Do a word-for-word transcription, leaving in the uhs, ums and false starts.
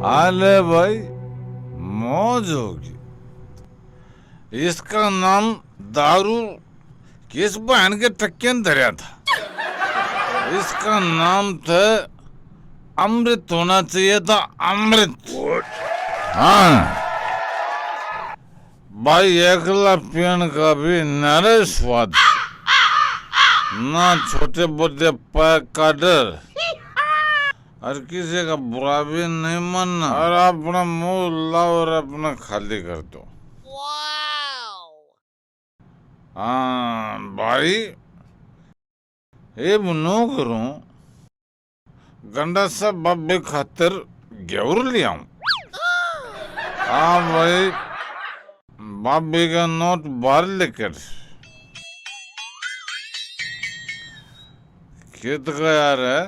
आले भाई, मौज होगी। इसका नाम दारू किस बहन के टक्के ने धरया था? इसका नाम था अमृत होना चाहिए था, अमृत। हाँ भाई, एकला पीण का भी नारे स्वाद, ना छोटे बड़े पैक का डर, और किसी का बुरा भी नहीं मानना, और अपना मुंह लाओ और अपना खाली कर दो। हाँ भाई, ये नो करूं, गंडा सा बाबे खातर घेवर ले आऊं। हाँ भाई, बाबे का नोट बाहर लेकर। खेत का यार है,